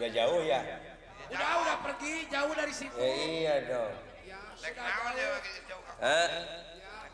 Udah jauh ya? Udah pergi jauh dari situ. Iya dong. Ya, sudah jauh. Hah? Ya.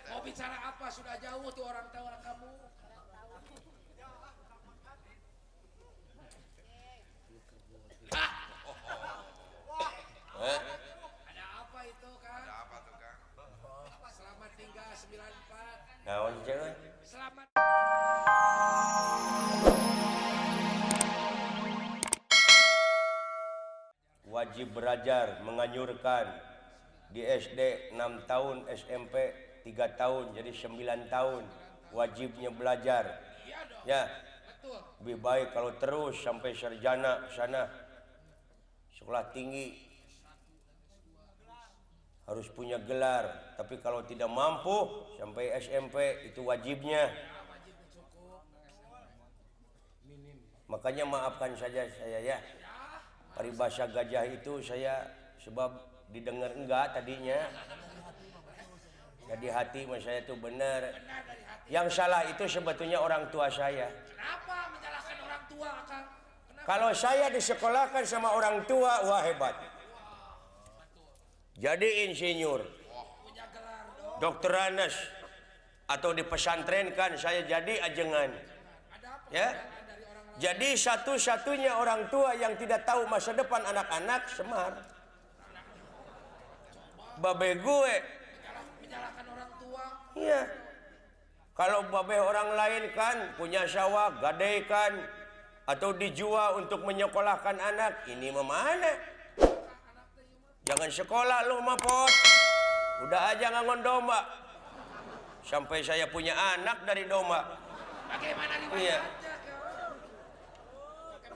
Mau bicara apa? Sudah jauh tuh orang tahu orang kamu. Hah? Ada apa itu, Kang? Ada apa tuh, Kang? Selamat tinggal 94. Naon cewek? Selamat. Wajib belajar menganyurkan di SD 6 tahun, SMP 3 tahun, jadi 9 tahun wajibnya belajar. Ya, lebih baik kalau terus sampai sarjana sana, sekolah tinggi harus punya gelar. Tapi kalau tidak mampu sampai SMP itu wajibnya. Makanya maafkan saja saya ya. Paribasa gajah itu saya sebab didengar enggak tadinya. Jadi hati mas saya itu benar. Yang salah itu sebetulnya orang tua saya. Kenapa menyalahkan orang tua, Kang? Kenapa? Kalau saya disekolahkan sama orang tua, wah hebat. Jadi insinyur, dokterandes, atau dipesantrenkan saya jadi ajengan. Ya. Jadi satu-satunya orang tua yang tidak tahu masa depan anak-anak Semar. Babe gue menyalahkan orang tua. Iya. Kalau babe orang lain kan punya sawah, gadaikan atau dijual untuk menyekolahkan anak, ini mah mana? Jangan sekolah lu mah pot. Udah aja ngangon domba. Sampai saya punya anak dari domba. Bagaimana riwayatnya? Iya.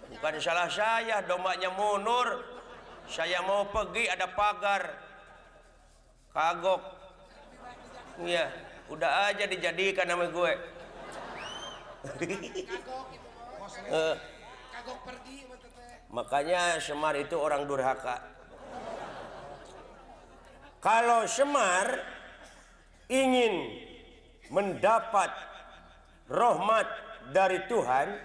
Bukan salah saya, dombanya mundur. Saya mau pergi ada pagar. Kagok. Iya, udah aja dijadikan nama gue. Kagok pergi. Makanya Semar itu orang durhaka. Kalau Semar ingin mendapat rahmat dari Tuhan,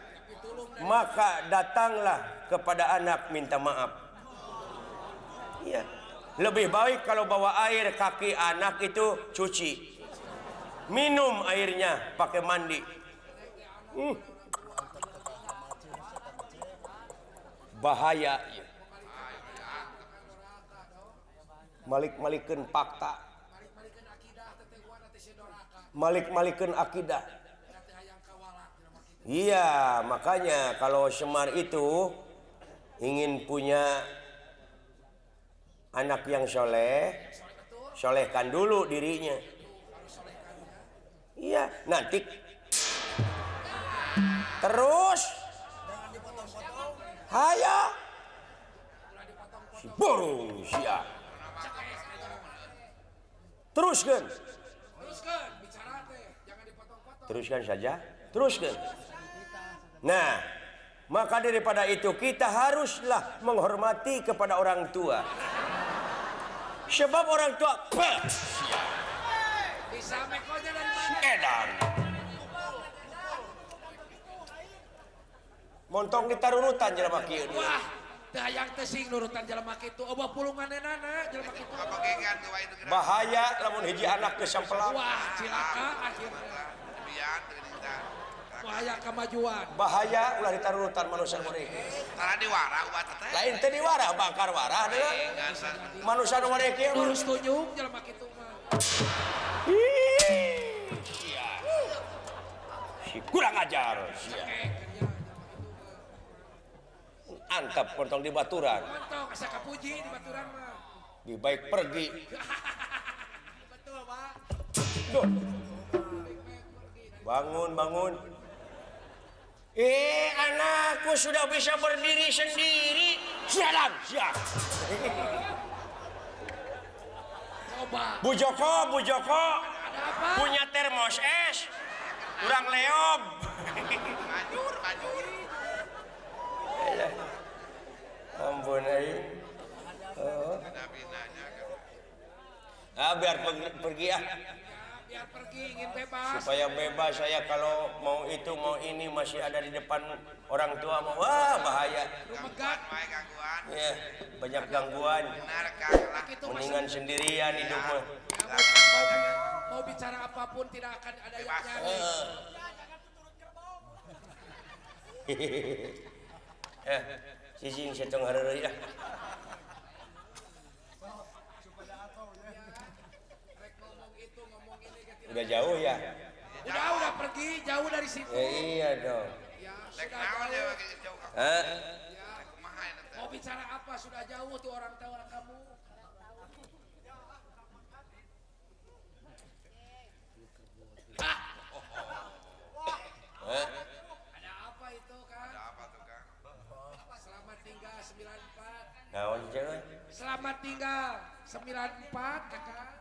maka datanglah kepada anak minta maaf. Iya. Lebih baik kalau bawa air kaki anak itu cuci. Minum airnya pakai mandi. Bahaya. Malik-malikeun fakta. Malik-malikeun akidah. Iya, makanya kalau Semar itu ingin punya anak yang soleh, solehkan dulu dirinya. Iya, nanti terus haya si burung sia. Teruskan. Teruskan saja, teruskan. Nah, maka daripada itu kita haruslah menghormati kepada orang tua. Sebab orang tua edan. Montong ditarurutan jelema kieu. Wah, teu hayang teh sing nurutan jelema kitu. Obah pulunganenana jelema kitu. Bahaya lamun hiji anak geus sampelak. Wah, cilaka akhirna. Bahaya kemajuan. Bahaya ulah ditarurutan manusia mereka. Tara diwarah ubat teh. Lain teh diwarah, bangkar warah deui. Manusia nu mereka lurus tunjuk jelema kitu mah. Sia. Si kurang ajar sia. Antap kontong di baturan. Kontong asa kapuji di baturan mah. Lebih baik pergi. Betul, Pak. Duh. Bangun, bangun. Anakku sudah bisa berdiri sendiri. Sialan, siap. Coba. Bu Joko, Bu Joko. Ada apa? Punya termos es. Kurang leob. Majur, majur. Ampun aing. Oh. Ah, biar pergi ah. Biar pergi ingin bebas. Supaya bebas saya kalau mau itu mau ini masih ada di depan orang tua mau wah bahaya. Gangguan, ya, banyak gangguan. Mendingan sendirian hidup mah. Ya, mau bicara apapun tidak akan ada yang nyari. Cicing setong hareureuy ah. Udah jauh ya? Udah pergi jauh dari situ. Ya, iya dong. Ya, sudah jauh. Hah? Ya. Mau bicara apa sudah jauh tuh orang tahu orang kamu. Hah? Hah? Ada apa itu kan? Ada apa tuh Kang? Selamat tinggal 94. Naon jangan? Selamat tinggal 94 Kakak.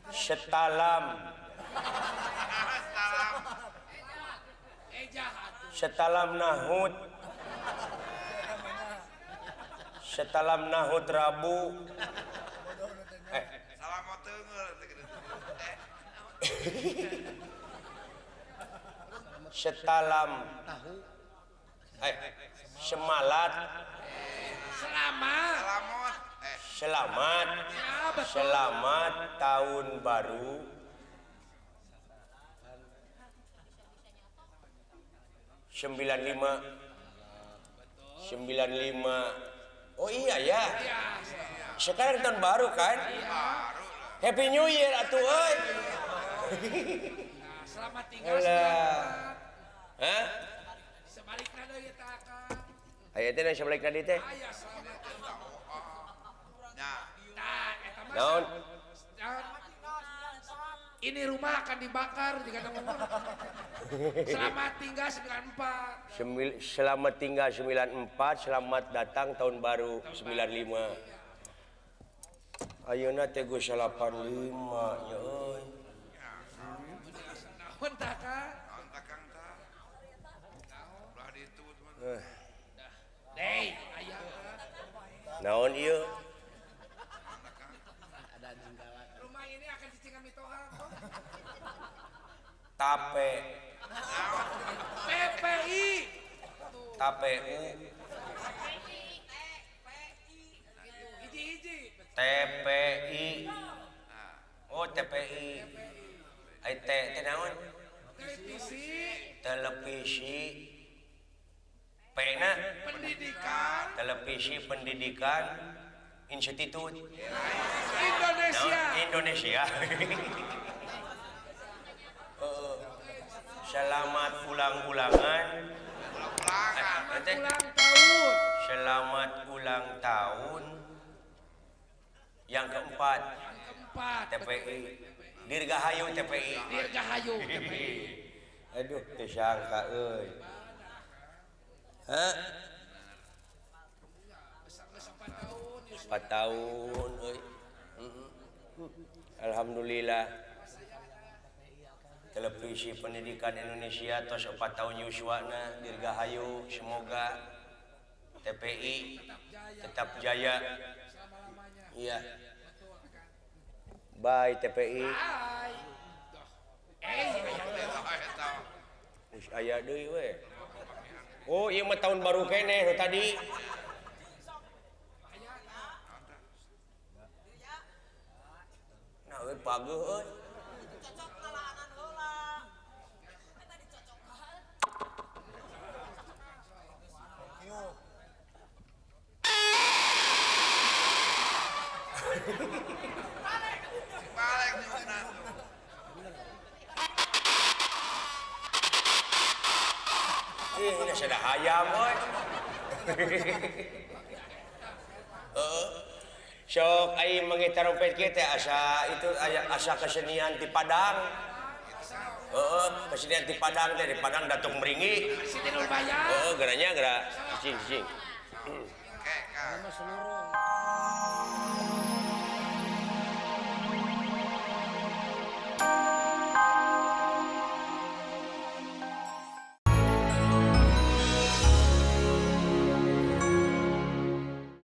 Setalam. Setalam nahut. Setalam nahut Rabu. Setalam semalat. Selamat. Selamat. Selamat tahun baru 95. 95. Oh iya ya. Sekarang tahun baru kan? Happy New Year atuh euy. Selamat tinggal. Hah? Sebalikna deui eta Kang. Aya teh sebalikna deui teh. Aya selamat. Naon? Ini rumah akan dibakar jika ngomong. Selamat tinggal 94. Selamat tinggal 94, selamat datang tahun baru 95. Ayeuna teh geus 85 nya euy. Naon tah Kang? Naon tah Kang tah? Ulah ditu teman. Deui aya. Naon ieu? Rumah ini akan cicingan mitoha. Tape. TPI. TPU. Hiji-hiji. TPI. Oh TPI. Ai T teh naon? Televisi. Televisi. P na pendidikan. Televisi pendidikan Institut Indonesia. No, Indonesia. Selamat ulang-ulangan. Selamat ulang tahun. Selamat ulang tahun yang keempat. Yang keempat. TPI. Dirgahayu TPI. Dirgahayu TPI. Aduh, teu sangka euy. Hah? 4 tahun euy. Alhamdulillah. Televisi Pendidikan Indonesia tos 4 tahun yuswana dirgahayu, semoga TPI tetap jaya. Iya. Bye TPI. Geus aya deui we. Oh, ieu mah tahun baru keneh nu tadi. Nah, euy pageuh euy. Cocok heula. Eta dicocokan. Balik nyukna tuh. Ih, ini sudah hayam euy. Sok aing manggih tarompet kieu teh asa itu asa kesenian di Padang. Heeh, kesenian di Padang teh di Padang Datuk Meringgi. Siti Nurbaya. Heeh, geranya geura cicing-cicing. Oke, Kang. Seluruh.